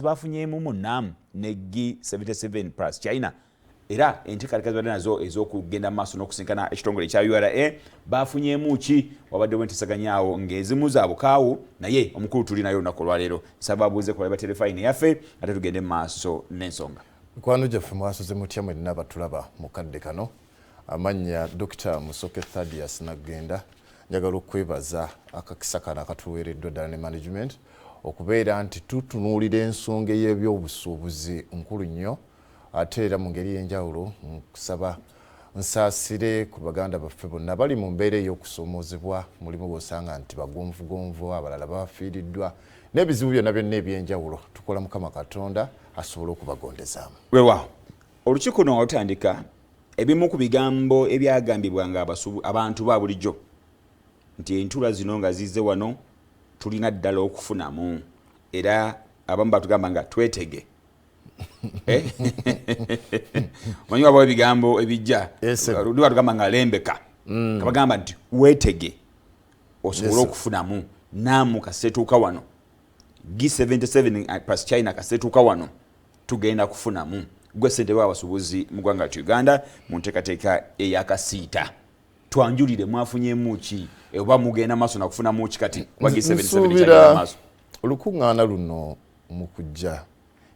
Abasuubuzi bafunyeemu mu NAM ne G77 plus China, era enteekateeka zibadde nazo ez'okugenda mu maaso n'okusinkana ekitongole ekya URA, bafunyeemu ki? Wabaddewo enteesaganya awo ng'ezimu za bukaawu, naye omukulu tuli naye olunaku olwaleero. Nsaba abuuze ku ba terefayina yaffe, ate tugende mu maaso n'ensonga. Mikwano gyaffe, mwasuze mutya mwenna batulaba mu kadde kano? Amannya Dr Musoke Thadius Naggenda. Njagala okwebaza akakisa kano akatuweereddwa ddala ne management okubeera nti tutunuulira ensonga ey'ebyobusuubuzi nkulu nnyo. Ate era mu ngeri y'enjawulo nkusaba nsaasire ku baganda baffe bonna bali mu mbeera ey'okusoomoozebwa. Mulimu bwosanga nti bagonvugonvu, abalala bafiiriddwa n'ebizibu byonna byonna ebyenjawulo. Tukola Mukama Katonda asobole okubagondezaamu. Weewaawo, olukiiko luno nga lutandika, ebimu ku bigambo ebyagambibwa nga abantu ba bulijjo nti entula zino nga zizze wano tulina ddala okufunamu, era abamu batugamba nga twetege. Eh? Omanyi wabawo ebigambo ebijja batugamba nga lembeka, kabagamba nti weetege osobole okufunamu naamu kasetuuka wano, G77 plus China kasetuuka wano tugenda kufunamu. Gwe ssentebe w'abasuubuzi mu ggwanga lya Uganda, mu nteekateeka eyakasiita, twanjulire mwafunyemu ki oba mugenda maaso nakufunamu ki kati kuba G77 kyagenda Nsuubira maaso? Olukuŋŋaana luno mu kujja,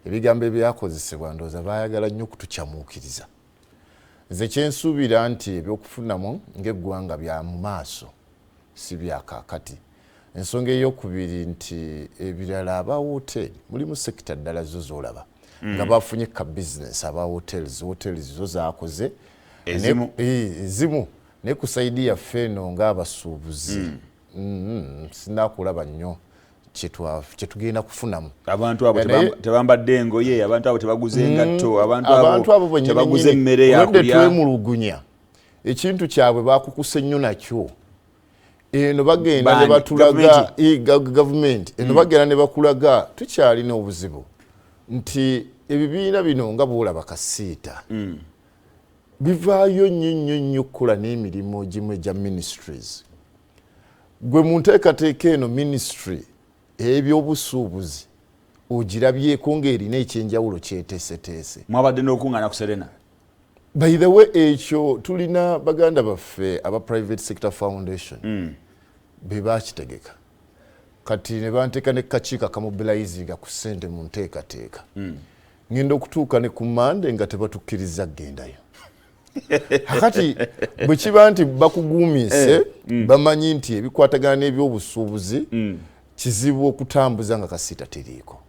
ebigambo ebyakozesebwa ndowooza baayagala nnyo okutukyamuukiriza. Nze kyensuubira nti ebyokufunamu ng'eggwanga bya mu maaso, si byakaakati. Ensonga eyokubiri nti ebirala, aba hoteri, mulimu sector ddala zo zolaba nga bafunye ka business. Aba hotels, hotels zo zakoze. Ezimu. Ezimu, naye ku side yaffe eno ng'abasuubuzi, sinakulaba nnyo kyetugenda kufunamu. Abantu abo tebambadde engoye, abantu abo tebaguze engatto, abantu Abantu abo abo tebaguze emmere olwedde yakulya. Twemulugunya ekintu kyabwe bakukuse nnyo nakyo. Eno bagenda ne Baani? batulaga gavumenti eno bagenda ne bakulaga tukyalina obuzibu nti ebibiina bino nga bwolaba kasiita bivaayo nnyo nnyo nnyo okukola n'emirimu egimu egya ministries. Gwe mu nteekateeka eno, ministry ey'ebyobusuubuzi ogirabyeko ng'erina ekyenjawulo kyeteeseteese? Mwabadde n'okuŋŋaana ku Serena. By the way, ekyo tulina baganda baffe aba Private Sector Foundation be bakitegeka. Kati ne banteeka ne kakiiko akamobilizinga ku ssente mu nteekateeka. Ngenda okutuuka ne ku Mande nga tebatukkiriza kgendayo. Kakati bwe kiba nti bakuguumise, bamanyi nti ebikwatagana n'ebyobusuubuzi kizibu okutambuza nga kasiita teriiko.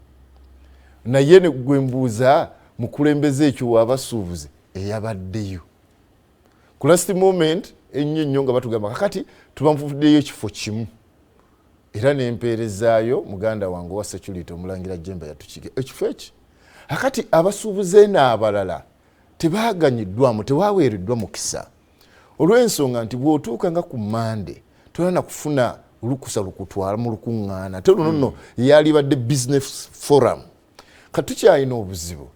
Naye ne gwe mbuuza mukulembeze ekyo waabasuubuzi eyabaddeyo ku last moment ennyo ennyo nga batugamba kakati tubanvuddeyo ekifo kimu, era nempeerezaayo muganda wange owa security, omulangira Jemba, yatukiike ekifo eki. Akati abasuubuzi eno abalala tebaganyiddwamu, tewaweereddwa mukisa, olw'ensonga nti bw'otuuka nga ku Mande tolina kufuna olukusa lukutwala mu lukuŋŋaana. Ate luno nno yalibadde business forum. Kati tukyalina obuzibu.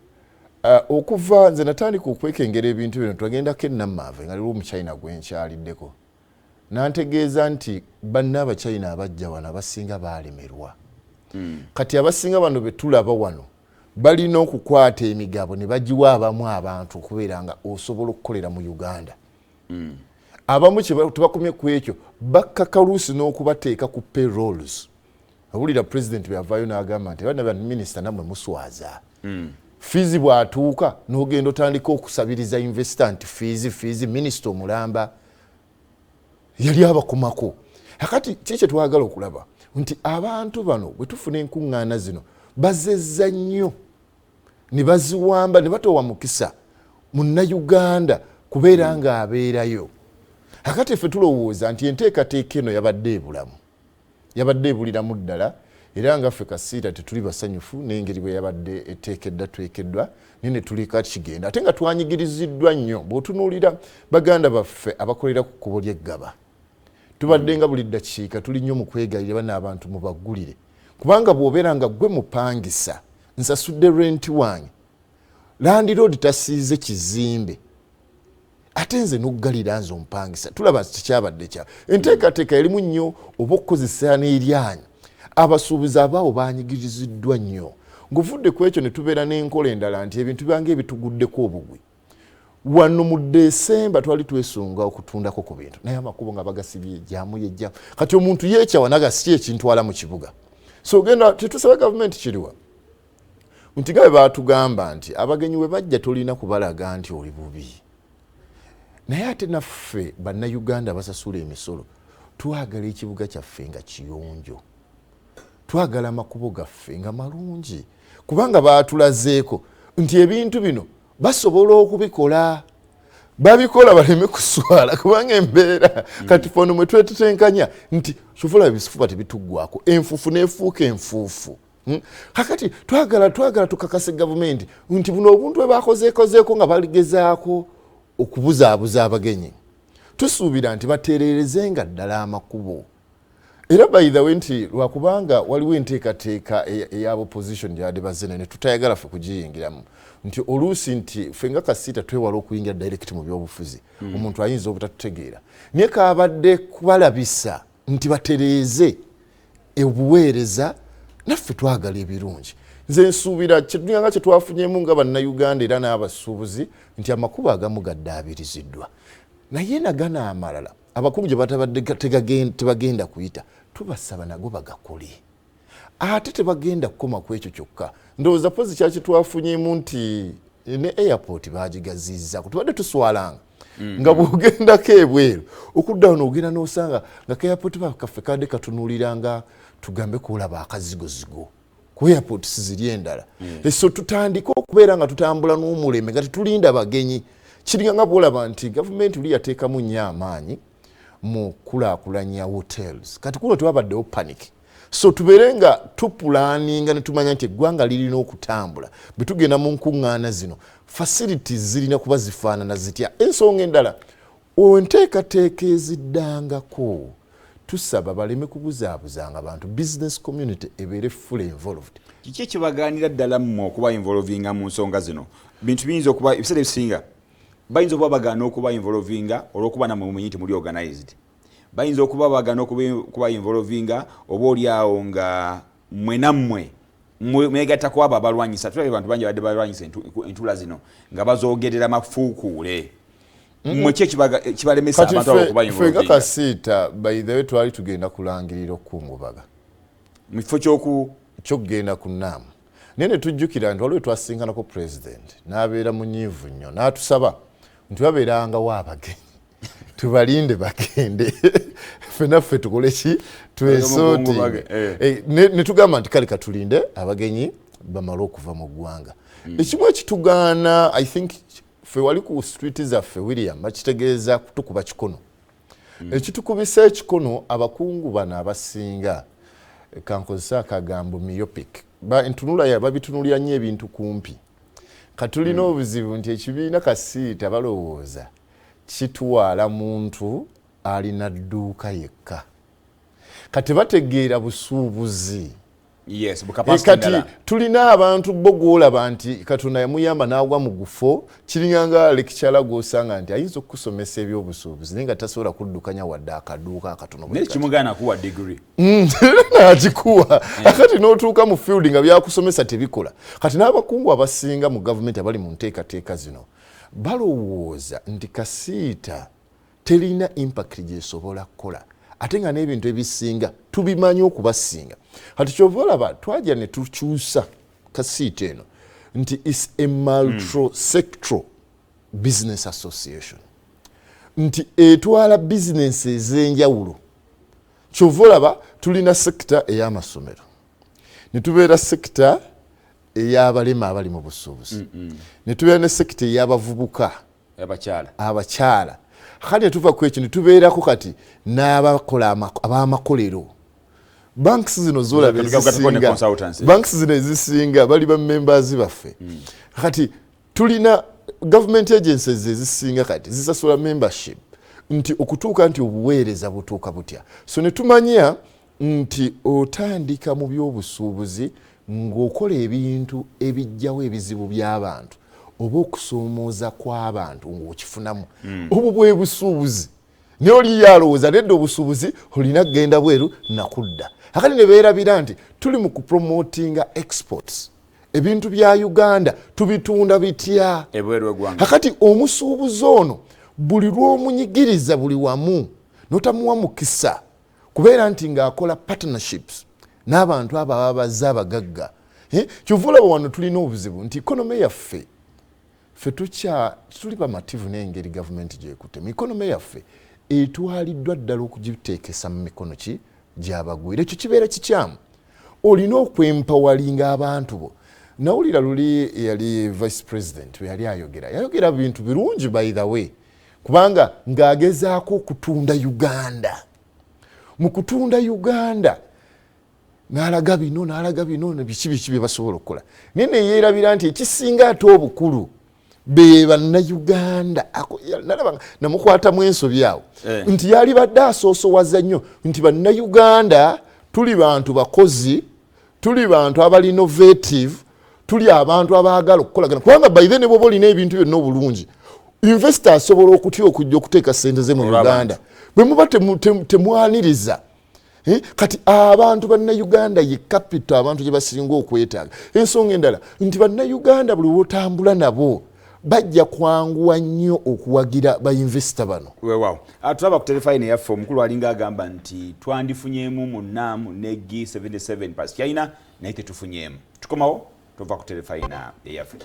Okuva nze natandika okwekengera ebintu bino, twagendako enamaave nga liwo omuchina gwenkyaliddeko, nantegeeza nti banna abachina abajja wano abasinga balemerwa. Kati abasinga bano betulaba wano balina okukwata emigabo ne bagiwa abamu abantu okubeera nga osobola okukolera mu Uganda. Abamu tebakomye ku ekyo, bakkakaluusi n'okubateeka ku payrolls. Awulira president bweyavaayo n'agamba nti bana baminisita nammwe muswaza. Fees bw'atuuka n'ogenda otandika okusabiriza investor nti fees, fees, minisita omulamba yali abakomako. Akati ki kyetwagala okulaba nti abantu bano bwe tufuna enkuŋŋaana zino bazezza nnyo ne baziwamba ne batowa mukisa Munnayuganda kubeera ng'abeerayo. Akati ffe tulowooza nti enteekateeka eno yabadde ebulamu, yabadde ebuliramu ddala, era nga ffe kasiita tetuli basanyufu n'engeri bwe yabadde eteekeddwa twekeddwa, naye ne tuleka kigenda. Ate nga twanyigiriziddwa nnyo bw'otunuulira baganda baffe abakolera ku kkubo ly'eggaba, tubadde nga buli ddakiika tuli nnyo mu kwegayirira bano abantu mubaggulire, kubanga bw'obeera nga ggwe mupangisa, nsasudde renti wange, landlord tasiize kizimbe, ate nze noggalira nze omupangisa. Tulaba tekyabadde kya enteekateeka erimu nnyo oba okukozesa n'eryanyi. Abasuubuzi abaawo banyigiriziddwa nnyo. Ng'ovudde ku ekyo, ne tubeera n'enkola endala nti ebintu byange ebituguddeko obugwi wano mu Desemba, twali twesunga okutundako ku bintu, naye amakubo nga bagasibye, jam yejja. Kati omuntu yekyawa naga si ekintwala mu kibuga. So genda tetusaba gavumenti kiriwa nti nga bwe batugamba nti abagenyi we bajja tolina kubalaga nti oli bubi, naye ate naffe Bannayuganda basasula emisolo twagala ekibuga kyaffe nga kiyonjo, twagala amakubo gaffe nga malungi, kubanga batulazeeko nti ebintu bino basobola okubikola, babikola baleme kuswala, kubanga embeera kati fono mwe twetetenkanya nti kyova ebisifuba tebituggwako, enfuufu nefuuka enfuufu. Kakati twagala tukakase gavumenti nti buno obuntu bwe bakozeekozeeko nga baligezaako okubuzaabuza abagenyi, tusuubira nti batereerezenga ddala amakubo. Era by the way, nti lwakubanga waliwo enteekateeka eya opposition gyabadde bazze ne tutayagala ffe kugiyingiramu, nti oluusi nti ffe nga KACITA twewala okuyingira direct mu byobufuzi, omuntu ayinza obutatutegeera, naye kabadde kubalabisa nti batereeze obuweereza, naffe twagala ebirungi. Nze nsuubira kyetulinganga kyetwafunyemu nga Bannayuganda era n'abasuubuzi nti amakubo agamu gaddaabiriziddwa, naye nagano amalala abakulu gye batabadde tebagenda kuyita, tubasaba nago bagakole. Ate tebagenda kukoma ku ekyo kyokka. Ndowooza pozi kyaki twafunyemu nti ne airport bagigazizaako. Tubadde tuswalanga nga bw'ogendako ebweru okudda wano ogenda n'osanga nga ka airport kaffe kadde katunuliranga, tugambe kuolaba akazigozigo ku airport siziri endala. So tutandike okubeera nga tutambula n'omulembe nga tetulinda bagenyi. Kiringa nga bwolaba nti gavumenti oli yateekamu nnyo amaanyi mu kulaakulanya hotels, kati kuno tewabaddewo panic. So tubeere nga tuplanninga ne tumanya nti eggwanga lirina okutambula. Bwe tugenda mu nkuŋŋaana zino, facilities zirina kuba zifaanana zitya? Ensonga endala, enteekateeka eziddangako, tusaba baleme kubuzaabuzanga abantu, business community ebeere fully involved. Kiki ekibaganira ddala mmwe okuba involvinga mu nsonga zino? Bintu biyinza okuba ebiseera ebisinga bayinza okuba bagaana okuba involvinga olw'okuba namwe mumanyi nti muli organized, bayinza okuba bagaana okuba involvinga oba oli awo nga mwe nammwe mwegatta ku abo abalwanyisa. Tulabye bantu bangi badde balwanyisa entuula zino nga bazoogerera mafuukuule. Mmwe ki ekibalemesa Kati abantu abo okuba ffe nga involvinga? KACITA, by the way, twali tugenda kulangirira okukungubaga mu kifo ky'oku kyokugenda ku NAM, naye ne tujjukira nti waliwo twasinkanako president n'abeera munyiivu nnyo n'atusaba nti babeerangawo abagenyi tubalinde bagende, ffe naffe tukole ki? Twesortinge. Mukungubaga, eh. Ne tugamba nti kale katulinde abagenyi bamale okuva mu ggwanga. Ekimu ekitugaana, I think ffe wali ku street zaffe, William, bakitegeeza kutukuba kikono. Ekitukubisa ekikono, abakungu bano abasinga, kankozesa akagambo myopic, entunula ya babitunulira nnyo ebintu kumpi. Katulina obuzibu nti ekibiina KACITA balowooza kitwala muntu alina dduuka yekka, kati bategeera busuubuzi. Yes, bu capacity Kati endala. tulina abantu bo gwolaba nti Katonda yamuyamba n'agwa mu gufo, kiringa nga lecturer gw'osanga nti ayinza okukusomesa ebyobusuubuzi naye nga tasobola kuddukanya wadde akaduuka akatono bwe Naye kati. kimugaana kuwa degree. N'agikuwa, akati n'otuuka mu field nga byakusomesa tebikola. Kati n'abakungu abasinga mu gavumenti abali mu nteekateeka zino balowooza nti KACITA terina impact gyesobola kukola, ate nga n'ebintu ebisinga tubimanyi okubasinga. Kati kyova olaba twajja ne tukyusa KACITA eno nti is a multisectoral business association, nti etwala bizinensi ez'enjawulo. Kyova olaba tulina sector ey'amasomero, ne tubeera sector ey'abalema abali mu busuubuzi, ne tubeera ne sector ey'abavubuka, abakyala, abakyala. Kati netuva ku ekyo ne tubeerako kati n'abakola ab'amakolero, banks zino zolaba Kati gattako ne ezisinga, consultancy. banks zino ezisinga bali ba members baffe. Kati tulina government agencies ezisinga kati zisasula membership, nti okutuuka nti obuweereza butuuka butya. So ne tumanya nti otandika mu byobusuubuzi ng'okola ebintu ebijjawo ebizibu by'abantu oba okusoomooza kw'abantu ng'okifunamu. Obwo bwe busuubuzi. Naye oli yalowooza nedda, obusuubuzi olina kugenda bweru nakudda. Akati ne beerabira nti tuli mu kupromotinga exports. Ebintu bya Uganda tubitunda bitya Kakati omusuubuzi ono buli lw'omunyigiriza buli wamu notamuwa mukisa kubeera nti ng'akola partnerships n'abantu abo ababaza abagagga. Kyova olaba wano tulina obuzibu nti economy yaffe, ffe tuli bamativu n'engeri gavumenti gyekuttemu. Economy yaffe etwaliddwa ddala okugiteekesa mu mikono ki gyabagwira. Ekyo kibeera kikyamu. Olina okwempoweringa abantu bo. Nawulira luli yali vice president bwe yali ayogera, yayogera bintu birungi, by the way, kubanga ng'agezaako okutunda Uganda. Mu kutunda Uganda n'alaga bino, n'alaga bino, biki biki bye basobola okukola, naye neyeerabira nti ekisinga ate obukulu be Bannayuganda. Nalaba namukwatamu ensobi awo nti yali badde asoosowaza nnyo nti Bannayuganda tuli bantu bakozi, tuli bantu abali innovative, tuli abantu abaagala okukolagana, kubanga by then bwoba olina ebintu byonna obulungi, investor asobola okutya okujja okuteeka sente ze mu Uganda bwe muba temwaniriza. Kati abantu Bannayuganda ye capital abantu gye basinga okwetaaga. Ensonga endala nti Bannayuganda buli wotambula nabo bajja kwanguwa nnyo okuwagira bainvesita bano. Weewaawo. Tulaba ku terefayina eyaffe omukulu alinga agamba nti twandifunyeemu mu NAM ne G77 plus China, naye tetufunyeemu. Tukomawo, tova ku terefayina eyaffe.